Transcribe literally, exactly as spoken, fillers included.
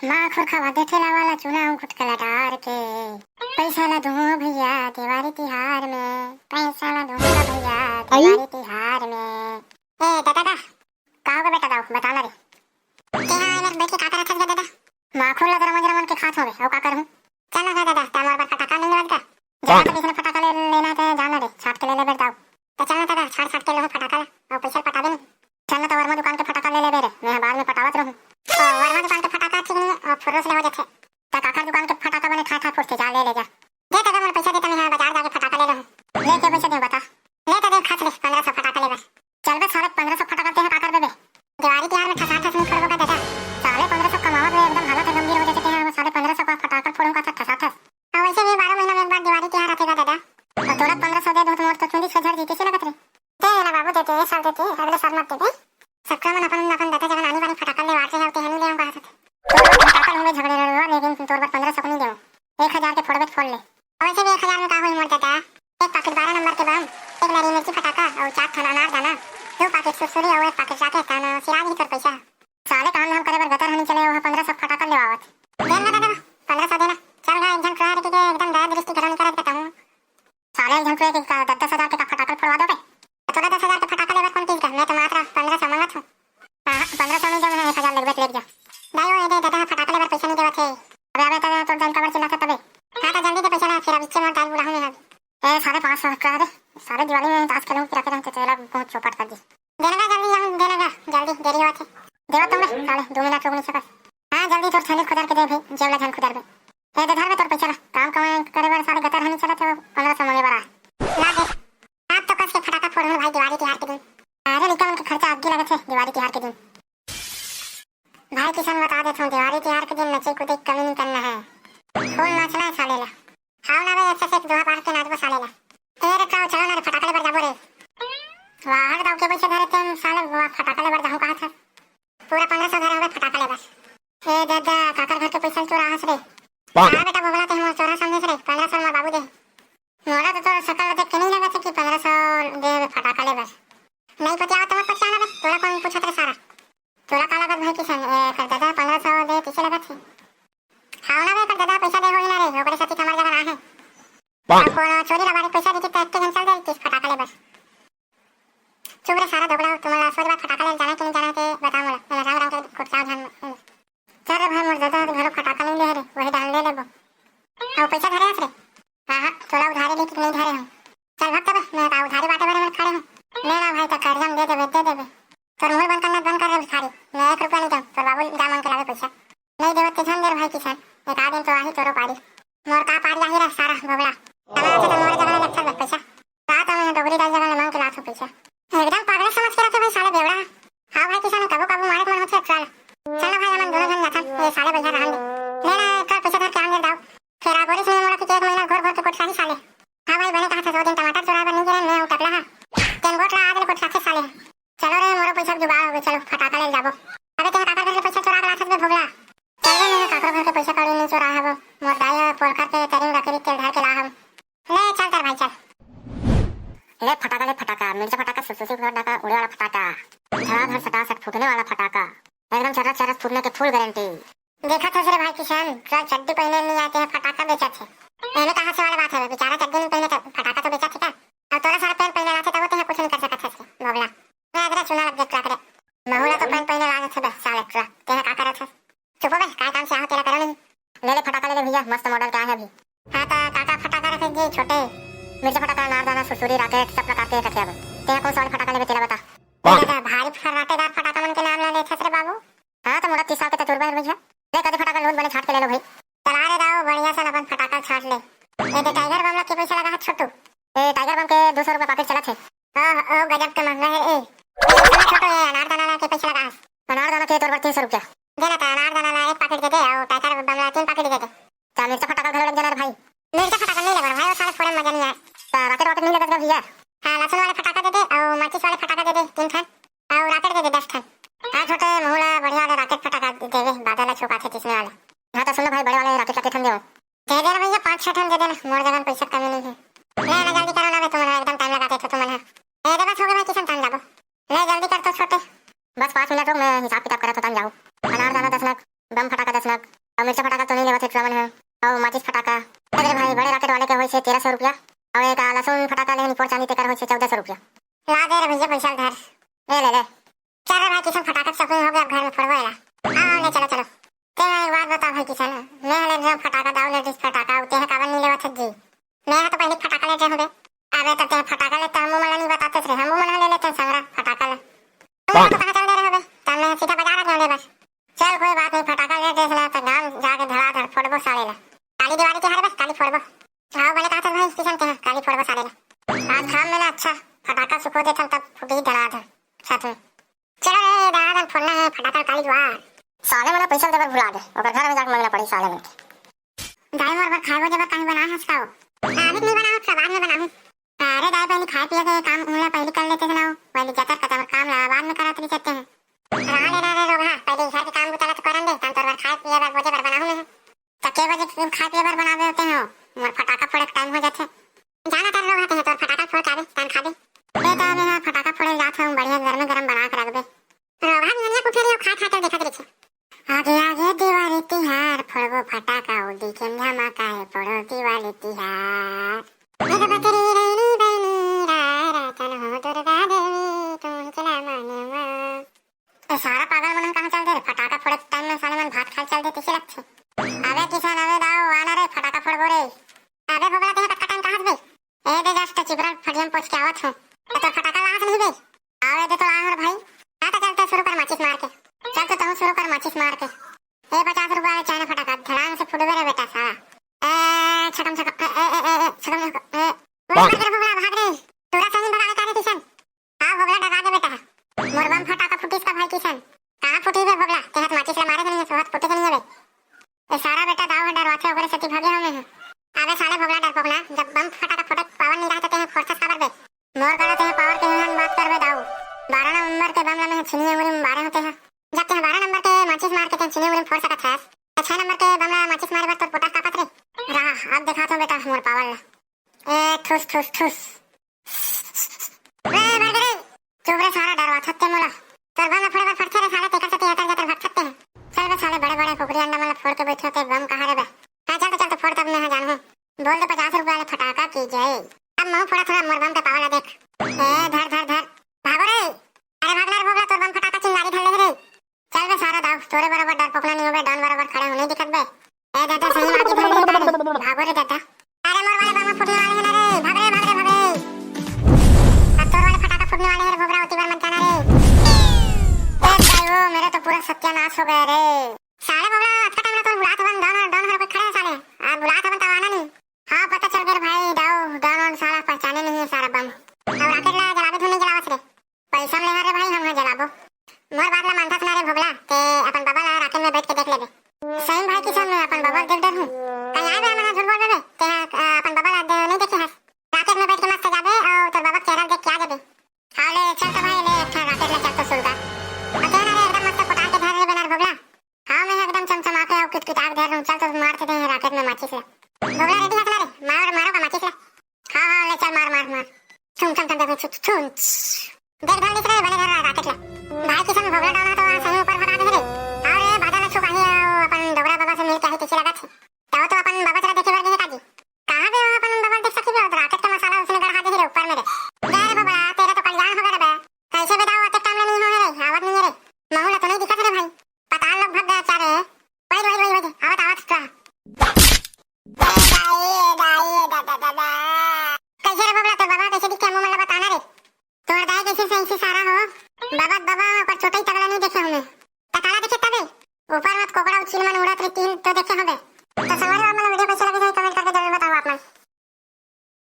माखुर खवाथे ठेला वाला चुना अउ गुटखा ला डार के। पैसा ला दूं भैया देवारी तिहार में, पैसा ला दूं भैया अई। देवारी तिहार में। ए दादा का, का होगे बेटा दाऊ, बता ना रे। तेहा एमेर बइठ के का करत हस गा दादा? माखुर ला दरमन दरमन के खात हों बे, अउ का करहूं? चल ना गा दादा, तैं मोर बर फटाका नइ लेवत गा? जाना तो कइसने फटाका ले लेना हे, ते जाना रे, छांट के ले लेबे दाऊ। त चल ना दादा, छांट छांट के लेहूं फटाका ला, अउ पइसा ल पटाबे नहीं। चल ना त वर्मा दुकान के फटाका ले लेबे रे, मैं ह बाद में पटावत रहूं। त वर्मा दुकान के फटाका ठीक नहीं, अ, फुर्रो से ले हो जाथे। त काकर दुकान के फटाका बने ठाय ठाय फुटथे, जा ले ले जा। दे त दे मोर पइसा दे, त मैं ह बाजार जाके फटाका ले लेहूं। ले के पइसा दे बता। ले त दे खस ले, पंद्रह सौ फटाका ले बस। चल बे साले, पंद्रह सौ फटाका तेहा का कर देबे? देवारी तिहार में ठसा ठस नहीं फोड़बो का दादा? साले पंद्रह सौ कमावत हुए एकदम हालत ह गंभीर हो जाथे, तेहा साले पंद्रह सौ का फटाका फोड़ूं का ठसा ठस। अउ वइसे भी बारह महीना में एक बार देवारी तिहार आथे गा दादा। अउ तोला पंद्रह सौ दे दूं त मोर तो चुंदी से झड़ जही, कइसे लगत रे? दे ना बाबू, दे दे, ए साल दे दे, अगले साल मत दे बे। सबका मन अपन अपन दादा जगह नानी बानी फटाका लेवात रहे, अउ तेहा नइ लेवंव कहत हे। तोर बर फटाका लूं बे झगड़े लड़वा, लेकिन तोर बर पंद्रह सौ नइ देवंव। एक हजार के फोड़बे त फोड़ ले। अउ वइसे भी एक हजार में का होही मोर दादा? एक पाकिट बारह नंबर के बम, एक लरी मिर्ची फटाका अउ चार ठन अनार दाना, दू पाकिट सुरसुरी अउ एक पाकिट राकेट, त सिरा जही तोर पइसा। साले काम धाम करे बर गतर ह नइ चले, ओहा पंद्रह सौ फटाका लेवावत। दे ना दादा, पंद्रह सौ दे ना। चल गा, एक झन टुरा रखे के एकदम दया दृष्टि घलो नइ करत बताऊं। साले एक झन टुरा के का दस दस हजार के का फटाका फोड़वा देबे? त तोला दस हजार के फटाका लेबर कोन कहिस गा? मैं तो मात्र पंद्रह सौ मंगत हूं। हां, पंद्रह सौ नइ देवंव, एक हजार लेबे त ले जा। दाई ओ, ए दे दादा, फटाका लेबर पइसा नइ देवत हे। अबे, अबे, त तोर दाई काबर चिल्लाथे तबे? हां, त जल्दी दे पइसा ला, फेर अब इच्चे मोर दाई बुढ़ाहूं मैं अब। ए, साले पांच सौ का रे, साले दिवाली में ताश खेलूं, किरा के रहते तेला बहुत चौपट कर दी। दे ना गा, जल्दी जाऊं, दे ना गा, जल्दी, देरी होवत हे। देवत हंव बे, साले, दू मिनट रुक नइ सकस। हां, जल्दी तोर छानी खुदर के दे भाई, जेब ला झन खुदर बे। ए, दे धर बे तोर पइसा ला, काम कमाई करे बर साले गतर ह नइ चलत हे, पंद्रह सौ मंगे बर आय। ला दे, अब तो कस के फटाका फोड़हूं भाई दिवाली तिहार के दिन। अरे लइका मन के खर्चा अब्बड़ लगत हे दिवाली तिहार के दिन। भाई किशन बता देथंव, देवारी तिहार के दिन नचई कुदई के कमी नइ करना हे। फुल नाचना हे साले ला। हाव ना बे, एक से एक दोहा पार के नाचबो साले ला। ए रे टुरा, चलो ना रे, फटाका ले बर जाबो रे। वाह, हर दाऊ के पइसा धरे तेम साले, वाह, फटाका ले बर जाहूं कहत हस। पूरा पंद्रह सौ धरे हंव बे फटाका ले बर। ए दादा, काकर घर के पइसा ल चोराहस रे? हां बेटा भोगला, तें मोर चोरा समझे रे, पंद्रह सौ मोर बाबू दे। मोला तो तोर सकल देख के नइ लगत हे कि पंद्रह सौ दे फटाका ले बर। नइ पतियावत त मत पतिया ना बे, तोला कोन पूछत रे सारा? तोला का लगत भाई किशन, ए, कर दादा पंद्रह सौ दे कइसे लगत हे? हाव ना बे, कर दादा पइसा दे होही ना रे, ओकरे सेती हमर जगह ना हे। अब कोनो चोरी लबारी पइसा देतिस त एक्के झन चल देतिस फटाका ले बर। चुप रे सारा दोगला, तुमन ला सोच बात फटाका ले जाना कि नइ जाना हे ते बता मोला, मैं राम राम के कुटकाव झन। चल रे भाई, मोर दादा ह घलो फटाका नइ ले हे रे, वही डाल ले लेबो। अउ पइसा धरे हस रे? हां, हां, तोला उधारी लेके नइ धरे हंव। चल भग तबे, मैं का उधारी बांटे बर मैं खड़े हंव। ले ना भाई, त करजा म दे देबे, दे देबे। तोर मुंह बंद करना बंद कर रे भिखारी, मैं एक रुपया नइ देवंव, तोर बाबू जा मांग के लाबे पइसा। नइ देवत ते झन दे रे भाई किशन, एक आध दिन तो आही तोरो पारी। मोर का पारी आही रे सारा भोगला। चला, अच्छा त मोर जगह ले लेथस बे पइसा। का त मैं डोकरी दाई जगह ले मांग के लाथंव पइसा। एकदम पागल समझ के रखे भाई साले बेवड़ा। हां भाई किशन, कभू कभू मारे के मन होथे साला। चल ना भाई, हमन दूनों झन जाथन, ए साले बइहा रहन दे। ले ना, एक पइसा धर के आन दे दाऊ। फेर आगोरिस में मोला कि एक महीना घोर घोर के कोटकाही साले। हां भाई, बने कहत हस, ओ दिन टमाटर चोराय बर नइ गे रहेन मैं अउ टकला हा। तेन गोठ ला आज ले कोटकाथे साले। चलो रे, मोरो पइसा के जुगाड़ होगे, चलो फटाका ले जाबो। अबे तें काकर घर ले पइसा चोरा के लाथस बे भोगला? चल बे, मैं काकरो घर के पइसा कौड़ी नइ चोराय हवं। मोर दाई ह पोलखर के तरी म रखे रिहिस, तेला धर के लाय हंव। ले चल तर भाई चल। ले फटाका, ले फटाका, मिर्चा फटाका, सुरसुरी फटाका, उड़े वाला फटाका, धड़ाधड़ सटासट फूटने वाला फटाका, एकदम चर्रा चर्रा फूटने के full guarantee। देखत हस रे भाई किशन, तोला चड्डी पहिने नइ आय, तें फटाका बेचत हे। एमे का हंसे वाला बात हे, बेचारा चड्डी नइ पहिने त फटाका तो बेचत हे का? अउ तोला सारा पैंट पहिने आथे तभो तें कुछ नइ कर सकत हस रे भोगला। मैं अदरा चूना लग गे ट्रक रे। महू ला तो पैंट पहिने लागत हे बे साले ट्रक, तें का करत हस? चुप हो बे, काय काम से आहो तेला करो नहीं। ले ले फटाका ले ले भैया, मस्त model के आए हे अभी। हां त का का फटाका रखे जी छोटे? मिर्चा फटाका, अनारदाना, सुरसुरी, rocket, सब प्रकार के रखे हवे। तें कोन सा वाला फटाका लेबे तेला बता। ए दादा, भारी फर्राटेदार फटाका मन के नाम ला लेथस रे बाबू। हां त मोला तीस साल के तजुर्बा हे भैया। ले कदे फटाका लूट बने छांट के ले लो भाई। चला रे दाऊ, बढ़िया से अपन फटाका छांट ले। ए दे tiger बम ला के पइसा लगा हे छोटू? ए tiger बम के दू सौ रुपया पाकिट चलत हे। ओह, ओ गजब के महंगा हे ए। ए सुन छोटू, ए अनारदाना ला के पइसा लगा हस? अनारदाना के तोर बर तीन सौ रुपया। दे ना त अनारदाना ला एक पाकिट दे दे अउ tiger बम ला तीन पाकिट दे दे। त मिर्चा फटाका घलो लेके जाना रे भाई। मिर्चा फटाका नइ लेबर भाई, ओ साले फोड़े म मजा नइ आय। त rocket वाकेट नइ लेबे गा भैया? हां, लहसुन वाले फटाका दे दे अउ माचिस वाले फटाका दे दे तीन ठन। अउ rocket दे दे दस ठन। हां छोटे, महू ला बढ़िया वाले rocket फटाका दे दे, बादल ला छू पाथे तइसने वाले। हां त सुन ना भाई, बड़े वाले rocket ला के ठन देवंव? दे दे ना भैया, पांच छह ठन दे दे ना, मोर जगह पइसा के कमी नइ हे। ले ना, जल्दी करो ना बे तुमन ह, एकदम time लगाते हो तुमन ह। ए दे बस होगे भाई किशन, त जाबो। ले जल्दी कर तो छोटे। बस पांच मिनट रुक, मैं हिसाब किताब करत हों, त जाहूं। अनारदाना दस नग, बम फटाका दस नग, अउ मिर्चा फटाका तो नहीं लेवत हे टुरा मन ह, अउ माचिस फटाका। अरे भाई, बड़े rocket वाले के होइसे तेरह सौ रुपया, अउ एक लहसुन फटाका लेहे निपोर चांदी, तेकर होइसे चौदह सौ रुपया। ला दे रे भैया, पैसा धर, ले ले ले। चल रे भाई किशन, फटाका shopping हो गया, अब घर में फोड़बो एला। हाँ, ले चलो, चलो। ते एक बात बता भाई किशन, मैं हले जो फटाका दाऊ लेडीज फटाका, उ तेहा काबर नहीं लेवत हे जी? मैं तो पहले फटाका लेते हूँ बे। अबे तो ते फटाका लेते, हम मन ला नहीं बताते रे, हम मन ले लेते हैं संगरा फटाका ले। तू तो कहाँ चल दे रहे हो बे? तब मैं सीधा बाजार आ जाऊँ ले बस। चल कोई बात नहीं, फटाका ले दे ना तो गाँव जाके धड़ाधड़ फोड़बो साले ला। काली दिवाली के हरे बस, काली फोड़बो। हाँ, बोले कहा था भाई किशन के, हाँ, काली फोड़बो साले ला। आज घाम में ना अच्छा फटाका सुखो देथन, तब फूटी धड़ाधड़ छत में। चलो रे, धड़ाधड़ फोड़ना है फटाका काली जुआर। साले मन पैसा देबर भुला दे, ओकर घर में जाके मांगना पड़ी साले मन के। दाई मोर बर खाए बजे बर कहीं बनाए हस का हो? अभी नहीं बनाओ, सब बाद में बनाऊँ। अरे दाई, पहले खाए पिए के काम उन ला पहले कर लेते थे ना, पहले जतर कतर काम ला बाद में करत रही जाते हैं। हाँ ले रे रोगहा, पहले घर के काम बुता ला तो करन दे, तब तोर बर खाए पिए बर बजे बर बनाऊँ मैं। त के बजे के खाए पिए बर बनावे होते हो? मोर फटाका फोड़े के टाइम हो जाथे। जाना कर लो भाते हैं, तोर फटाका फोड़ के आवे, तन खा दे। ए तो अबे हाँ, फटाका फोड़े जात हूँ, बढ़िया गरमे गरम बना के रखबे। रोगहा नियनिया कुठे रही, खा खा के देखत रही। आगे आगे दिवाली तिहार, फोड़बो फटाका, उड़ी के धमाका है, फोड़ो दिवाली तिहार। ए तो बकरी रैनी बनी रा, रातन हो दुर्गा देवी, तुम चला माने माँ। ए सारा पागल मन कहाँ चल दे रे? फटाका फोड़े टाइम में साले मन भात खाए चल दे, तैसे लगथे। अबे किशन, अबे दाऊ, आना रे, फटाका फोड़बो रे। अबे भोगला, तेहा कतका टाइम कहाँ बे? ए दे, just चिपरा फटियम पोछ के आवत हूँ। ए तो फटाका लास नहीं बे? आवे दे तो आए हर भाई। हाँ तो चल तो शुरू कर माचिस मार के। चल तो तू शुरू कर माचिस मार के। ए पचास रुपया वाला चाइना फटाका, धड़ाम से फुटबे रे बेटा साला। ए छकम छकम, ए, ए, ए, ए, ए, छकम छकम, ए। वो भाग रे भोगला, भाग रे। तोरा सही भगावे का रे किशन? हाँ भोगला, डरा दे बेटा। मोर बम फटाका फुटिस का भाई किशन? कहाँ फुटी बे भोगला? ते हाथ माचिस ले मारे नहीं, सो हाथ फुटे के नहीं बे। ए सारा बेटा दाऊ ह डरवाथे, ओकरे सेती भागे हमें ह। अबे साले भोगला डरपोकना, जब बम फटाका फुटे पावर नहीं रहे तो ते ह फोड़थस काबर बे? मोर गला ते ह पावर के हिंगन बात करबे दाऊ। बारह नंबर के बम ला मैं ह छीनी अंगुरी में मारे होते ह। जब ते ह बारह नंबर के माचिस मार के ते ह छीनी अंगुरी में फोड़ सकत हस, तो छह नंबर के बम ला माचिस मारे बर तोर पोटा कापत रे। रहा, अब दिखात हूँ बेटा मोर पावर ला। ए ठुस ठुस ठुस। रे बड़गरे, चुप रे सारा, डरवाथस ते मोला। तोर बम ला फोड़े बर फटथे रे साले, तेकर सेती एतर जतर भटकते हैं। चल बे साले, बड़े बड़े कुकरी अंडा मन ला फोड़ के बैठे होते, बम कहाँ रे बे? हाँ चल तो, चल तो फोड़, तब मैं हाँ जानहूँ। बोल दे पचास रुपया वाले फटाका की जय। अब महूँ फोड़ा थोड़ा मोर बम के पावर ला देख। ए धर धर धर। भागो रे। अरे भाग ना रे भोगला, तोर बम फटाका चिंगारी धर ले रे। चल बे सारा दाऊ, तोरे बरोबर डरपोकना नहीं होबे, डॉन बरोबर खड़े हो, नहीं दिखत बे। ए दादा, सही मार के धर ले तारे। भागो रे दादा। अरे मोर वाले बम फूटने वाले हैं ना रे, भाग रे, भाग रे, भाग रे। अब तोर वाले फटाका फूटने वाले हैं रे भोगला, ओती बार मत जाना रे। ए भाई, वो मेरा तो पूरा सत्यानाश हो गया रे। साले भोगला, अतका टाइम ला तो बुलात हवन, डॉन, डॉन हर कोई खड़े हैं साले। आ बुलात हवन तब आना नहीं। हाँ पता चल गया रे भाई, दाऊ, डॉन, डॉन साला पहचाने नहीं है सारा बम। अब राकेट ला जलावे धुन नहीं जलावत रे। पैसा में ले रे भाई, हम ह जलाबो। मोर बात ला मानथस ना रे भोगला, ते अपन बबा ला राकेट में बैठ के देख लेबे। सही में भाई किशन, मैं अपन बबा ला देख डर हूँ। कहीं आए बे, हमन ह झूठ बोल देबे। ते ह, अ, अपन बबा ला दे, नहीं देखे हस। राकेट में बैठ के मस्त जाबे अउ तोर बबा के चेहरा देख के आ जाबे। हाँ ले, चल तो भाई, ले, एक ठन राकेट ले चल तो सुलगा। अ, ते ना रे, एकदम मस्त फुटार के धर रे बे ना रे भोगला। हाँ, मैं एकदम चमचमा के अउ किटकिटा के धर रहूँ। चल तो मार के दे राकेट में माचिस ला। भोगला ready हस ना रे? मार, मारो का माचिस ला। हाँ, हाँ, ले चल, मार, मार, मार। छुम, छम, छम, छम, छुम, छुम। देख धर लिस रे, बने धर रहा राकेट ला। भाई किशन, भोगला डॉन ह तो सही ऊपर भगा दे रे। अउ रे, बादल ला छू पाही, अउ अपन डोकरा बबा से मिल के आही, कैसे लगत हे? तब तो अपन बबा चला देखे बर गए काजी। कहाँ बे वहाँ अपन बबा देख सकी बे, राकेट का मसाला उसने गढ़ा दे रे ऊपर में रे। जा रे बबा, तेरा तो कल्याण हो गया रे बे। कैसे बे दाऊ, अतेक टाइम ले नहीं हो रे, आवत नहीं है रे। महू ला तो नहीं दिखत रे भाई। पताल लोग भग गया चारे। वही, वही, वही, वही, आवत, आवत का। ए दाई, ए दाई, ए दादा, दादा। कैसे रे बबला, तोर बाबा कैसे दिखे, हमू मन ला बताना रे। तोर दाई कैसे सही से सारा हो? बाबा, बाबा, ओकर चोटई तगला नहीं देखे हमें। त काला देखे तबे? ऊपर मत कोकड़ा उछिल मन उड़त रही, तीन तो देखे हबे।